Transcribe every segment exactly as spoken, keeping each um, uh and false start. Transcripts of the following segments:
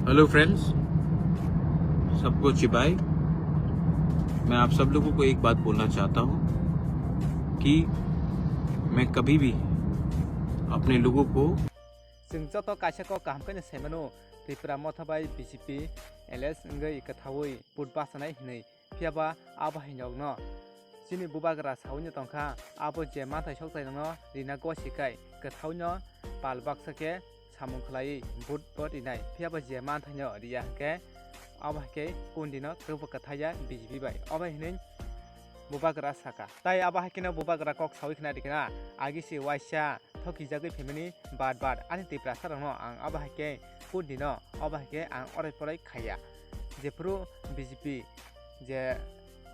Hello friends, सबको चिबाई। मैं आप सब लोगों को एक बात बोलना चाहता हूँ कि मैं कभी भी अपने लोगों को Chwng joto kaisa kok kaham khe no sai mano, Tripura Motha bai B J P alliance wngwi kwthaui vote bachanai hwnwi. Phiya ba abo hai nokno chini bubagra saui no tongkha, abo je manthai sokchai nokno rina gosi kai kwthaui no pal baksa khe samung khlaiwi vote bo rinai. Phiya ba je manthai no riya hwnkhe abo hai khe kundi no kwbo kwthaiya B J P bai. Obo hai hwnwi bubagra saka. Tai abo hai kheno bubagra kok saui khna rikna, agi se waisa thokijagwi phaimani bad bad ani Tiprasa rokno ang abo hai khe kundi no obo hai khe ang orai porai khaiya. Jephuru B J P je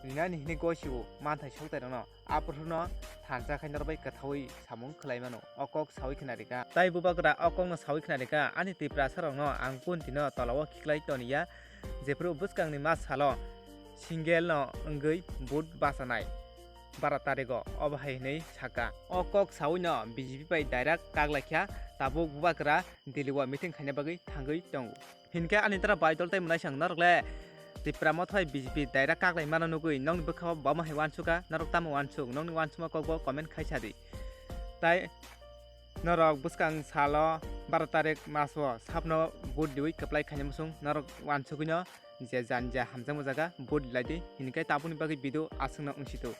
rinani hwnwi gosi o manthai sokchai rokno aphuru no thansa khai norok bai kwthaui samung khlai mano. O kok saui khna rikha. Tai bubagra o kok no saui khna rikha, ani Tiprasa rokno ang kundi no tola o khiklai toniya. Jephuru bwskangni ma salo single no wngwi vote bachanai bara tarigo obo hai hwnwi saka. O kok saui no B J P bai direct kak lai kha, tabuk bubagra Delhi o meeting khaina bagwi thangwi tongo. Hinkhe ani dara bai dol tei mwnaisang norok le Tipra Motha bai B J P direct kak lai mano nugwi nokni bwkha o bama hai uansukha, norok tamo uansuk, nokni uansukma kok bo comment khai sa di. Tai norok bwskang salo baro tarik maso sabno vote riui kwplai khaina muchung norok uansugwino je jani je hamjakma jaga vote rilai di, hinkhe tabukni bagwi video aswkno wngsitu.